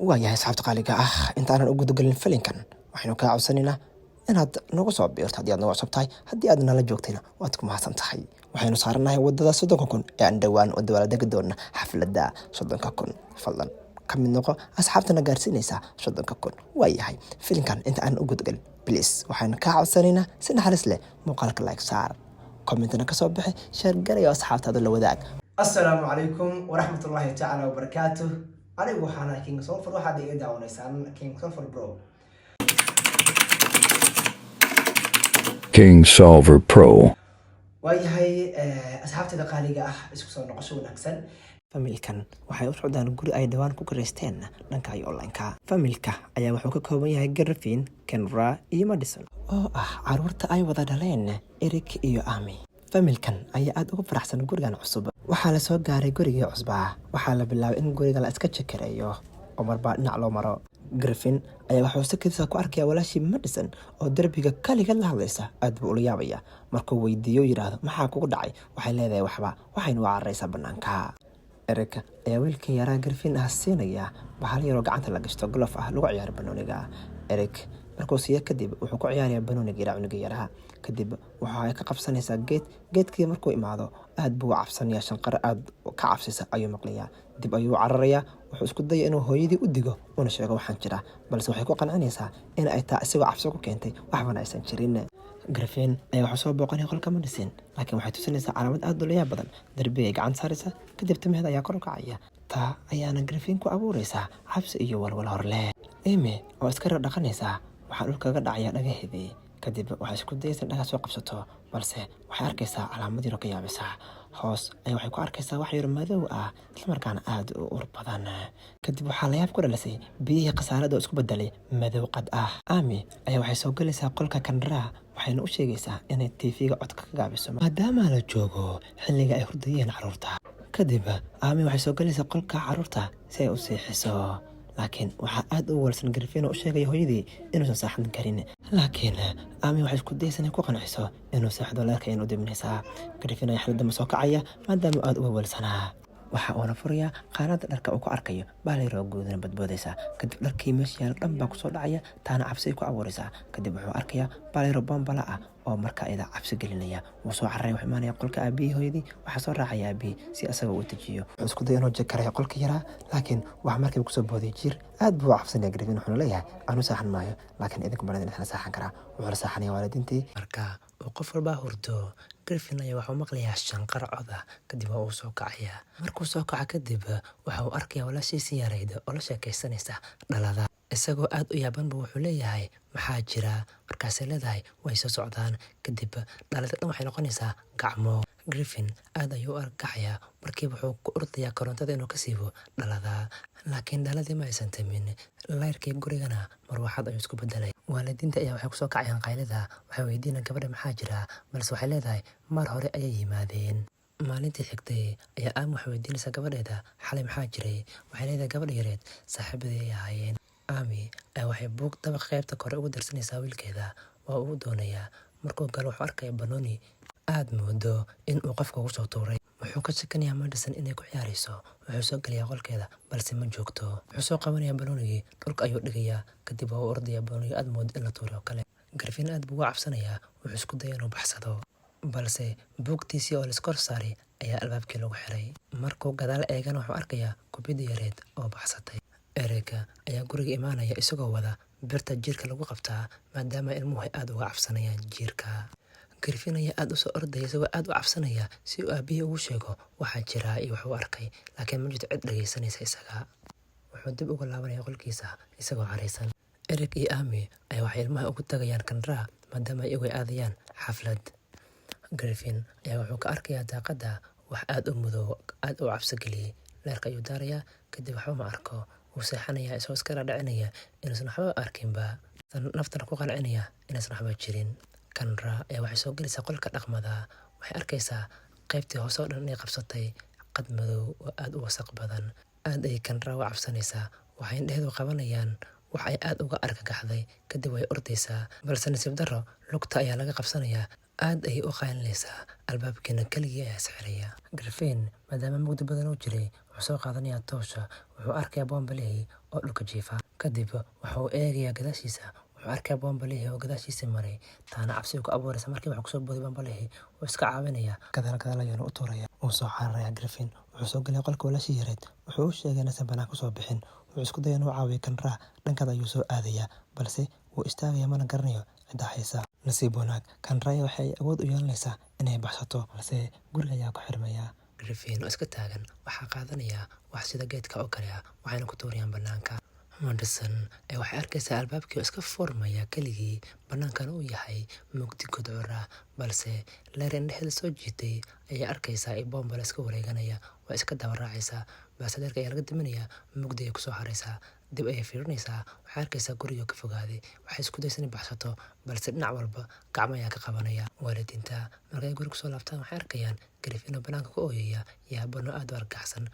Waayahay, asxaabta qaaliga ah, intaanan u gudagelin filinkan, waxaynu kaa codsanaynaa inaad nagu soo biirto haddii aad nagu cusub tahay. Haddii aad nala joogtayna, waad ku mahadsan tahay. Waxaynu saaranahay wadada 30,000 ee aan dhowaan u dabaaldegi doona xafladda 30,000. Fadlan ka mid noqo asxaabtana gaarsiinaysa 30,000. Waayahay, filinkan inta aan u gudagelin, please, waxaynu kaa codsanaynaa si naxariis leh muuqaalka like saar, commentna kasoo bixi, share garayo, asxaabtaada la wadaag. Asalaamu calaykum waraxmatullaahi tacaala wabarakaatuh. Anigu waxaan ahay King Solfer, waxaad iga daawanaysaan King Solfer Bro. King Solver Pro. Waayahay, asxaabteeda qaaliga ah, isku soo noqosho wanaagsan. Familkan waxay u socdaan guri ay dhowaan ku karaysteen dhanka iyo online-ka. Familka ayaa wuxuu ka kooban yahay Griffin, Kenra iyo Madison, oo ah caruurta ay wada dhaleen Eric iyo Amy. Familkan ayaa aada ugu faraxsan gurigan cusub. Waxaa la soo gaaray gurigii cusbaa. Waxaa la bilaabay in guriga la iska jekareeyo oo marbaa dhinac loo maro. Griffin ayaa wuxuu si kadisa ku arkaya walaashii Madison oo derbiga kaligeed la hadlaysa. Aad buu ula yaabaya. Markuu weydiiyo, yidhaahdo, "Maxaa kugu dhacay?" waxay leedahay, "Waxba." Waxaynu u cararaysaa banaanka. Eric ayaa wiilkii yaraa Griffin ah siinaya bahal yaroo gacanta la gashto, glove ah, lagu ciyaaro banooniga. Eric markuu siiyo kadib, wuxuu ku ciyaarayaa banooniga yaraa cunuga yaraha. Kadib waxa ay ka qabsanaysaa geed. Geedkii markuu imaado, aad buu u cabsanayaa. Shanqaro aad ka cabsisa ayuu maqlayaa. Dib ayuu u cararayaa. Wuxuu isku daya inuu hooyadii u digo una sheego waxaan jira, balse waxay ku qancinaysaa in ay taa isagoo cabsi ku keentay, waxbana aysan jirin. Griffin ayaa waxuu soo booqanaya qolka Madison, laakiin waxay tusinaysaa calaamad aad u layaab badan. Darbiga ay gacan saaraysa, kadib timaheeda ayaa kor u kacaya. Taa ayaana Griffin ku abuuraysaa cabsi iyo walwal horleh. Amy oo iska reer dhaqanaysaa, waxaa dhulka kaga dhacaya dhagaheedii. Kadib waxay isku dayaysa in dhaga soo qabsato, balse waxay arkaysaa calaamad yaro ka yaabisaa. Hoos ayaa waxay ku arkaysaa wax yar madow ah, islamarkaana aada u ur badan. Kadib waxaa layaab ku dhalisay biyihii khasaalada oo isku bedelay madow qad ah. Amy ayaa waxay soo gelaysaa qolka Kanraa, waxayna u sheegaysaa inay TV-ga codka ka gaabiso, maadaama la joogo xilliga ay hurdayeen carruurta. Kadib Amy waxay soo gelaysaa qolka carruurta si ay u seexiso, laakiin waxaa aad u walsan Griffin oo u sheegaya hooyadii inuusan seexan karin. Laakiin Amy waxay isku dayaysa inay ku qanciso inuu seexdo, leerka ayayna u dibinaysaa. Griffin ayaa xilli dambe soo kacaya, maadaama aad u walwalsanaa. Waxa uuna furayaa qaanada dharka uu ku arkayo baalayroo guudana badboodaysa. Kadib dharkii meesha yaala dhan baa kusoo dhacaya, taana cabsi ay ku abuuraysaa. Kadib wuxuu arkayaa baalayro bombala ah oo marka iyada cabsi gelinaya. Wuu soo cararaya, wuxuu imaanaya qolka aabihii, hooyadii. Waxaa soo raacaya aabihii si asaga uu dejiyo. Wuxuu isku daya inuu jekarayo qolka yaraa, laakiin waxa markiiba kusoo booday jiir. Aad buu u cabsanaya Griffin, wuxuuna leeyahay, "Anu saaxan maayo, laakiin idinku badan idin saaxan karaa." Wuxuu la saaxanaya waalidiintii. Marka uu qof walbaa hurdo, Griffin ayaa waxuu maqlayaa shanqar cod ah. Kadib waa uu soo kacayaa. Markuu soo kaco kadib, waxa uu arkayaa walaashiisii yarayda oo la sheekaysanaysa dhalada. Isagoo aad u yaabanba wuxuu leeyahay, "Maxaa jira?" Markaasay leedahay, "Way soo socdaan." Kadib dhalada dhan waxay noqonaysaa gacmo. Griffin aad ayuu u argagaxayaa. Markiiba wuxuu ku ordayaa korontada inuu ka siibo dhalada, laakiin dhaladii ma aysan tamin. Layrkii gurigana marwaxad ayuu isku bedelay. Waalidiinta ayaa waxay kusoo kacayaan qaylida. Waxay weydiinayaan gabadha maxaa jira, balse waxay leedahay, mar hore ayay yimaadeen. Maalintii xigtay ayaa Amy waxay weydiinaysaa gabadheeda, "Xalay maxaa jiray?" Waxay leedahay gabadha yareed, "Saaxiibadii ay ahaayeen." Amy ayaa waxay buug dabaqa qaybta kore ugu dirsanaysaa wiilkeeda. Waa uu doonayaa. Markuu galo, wuxuu arkaya banooni aad moodo in uu qofka ugu soo tuuray. Wuxuu ka shakinayaa Madison inay ku ciyaarayso. Wuxuu soo gelayaa qolkeeda, balse ma joogto. Wuxuu soo qabanayaa banoonigii, dhulka ayuu dhigayaa. Kadib waa u ordayaa banoonigii aad moodo in la tuuray oo kale. Griffin aad buu uga cabsanayaa. Wuxuu isku daya inuu baxsado, balse buugtiisii oo laiskor saaray ayaa albaabkii lagu xiray. Markuu gadaal eegana, wuxuu arkayaa kubidda yareed oo baxsatay. Eric ayaa guriga imaanaya isagoo wada birta jiirka lagu qabtaa, maadaama ilmuhu ay aad uga cabsanayaan jiirka. Griffin ayaa aad u soo ordaya isagoo aad u cabsanaya, si uu aabihii ugu sheego waxaa jira iyo wax uu arkay, laakiin ma jirto cid dhagaysanaysa isaga. Wuxuu dib uga laabanaya qolkiisa isagoo caraysan. Eric iyo Amy ayaa waxay ilmaha ugu tagayaan Kanraa, maadaama iyagu ay aadayaan xaflad. Griffin ayaa wuxuu ka arkayaa daaqadda wax aad u madow, aad u cabsi geliyey. Leerka ayuu daarayaa, kadib waxba ma arko. Wuu seexanayaa isagoo iska dhaadhicinaya inuusan waxba arkinba, naftana ku qancinaya inaysan waxba jirin. Kanra ayaa waxay soo gelaysaa qolka dhaqmada. Waxay arkaysaa qaybtii hoose oo dhan inay qabsatay qad madow oo aad u wasaq badan. Aad ayay Kanra u cabsanaysaa. Waxay indhaheedu qabanayaan wax ay aad uga argagaxday. Kadib way ordaysaa, balse nasiib darro lugta ayaa laga qabsanayaa. Aad ayay u qaylinaysaa, albaabkiina keligii ayaa isxiraya. Griffin, maadaama mugdi badan uu jiray, wuxuu soo qaadanayaa toosha. Wuxuu arkayaa boombalihii. oo dhulka jiifa. Kadib waxa uu eegayaa gadaashiisa, wuxuu arkayaa boombalihii oo gadaashiisa maray. Taana cabsi ku abuuraysa. Markii wuxuu kusoo booday boombalihii, wuu iska caawinayaa, gadaal gadaal ayuuna u tuuraya. Wuu soo cararaya Griffin, wuxuu soo galay qolka walaashii yareed. Wuxuu u sheegay inaysan banaanka kusoo bixin. Wuxuu isku dayay inuu caawiyo Kendra, dhankaada ayuu soo aadayaa, balse wuu istaagaya, mana garanayo cidda haysa. Nasiib wanaag, Kendra waxay awood u yeelanaysaa inay baxsato, balse guriga ayaa ku xirmaya. Griffin oo iska taagan waxaa qaadanaya wax sida geedka oo kale ah, waxayna ku tuurayaan banaanka. Madison ee waxay arkaysaa albaabkii oo iska furmaya keligii, banaankana uu yahay mugdi gudcur ah, balse leer indhexeeda soo jiitay ayay arkaysaa ee bombala iska wareeganaya. Waa iska daba raacaysaa, balse leerka ayaa laga daminayaa, mugdi ay kusoo haraysaa. Dib ayay fiirinaysaa, waxay arkaysaa guriga ka fogaaday. Waxay isku daysa inay baxsato, balse dhinac walba gacmo ayaa ka qabanaya. Waalidiinta markay guri kusoo laabtaan waxay arkayaan Griffin oo banaanka ku ooyaya, yaabano aad u argagaxsan.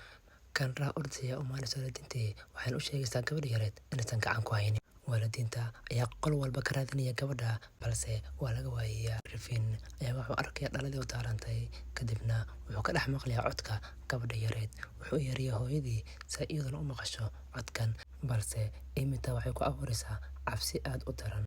Kendra ordaya u maalinaysa waalidiintii, waxayna u sheegaysaa gabadha yareed inaysan gacan ku haynin. Waalidiinta ayaa qol walba ka raadinaya gabadha, balse waa laga waayayaa. Griffin ayaa wuxuu arkaya dhaladii u daarantay, kadibna wuxuu ka dhex maqlayaa codka gabadha yareed. Wuxuu yeerayaa hooyadii si ay iyaduna u maqasho codkan, balse iminta waxay ku abuuraysaa cabsi aad u daran.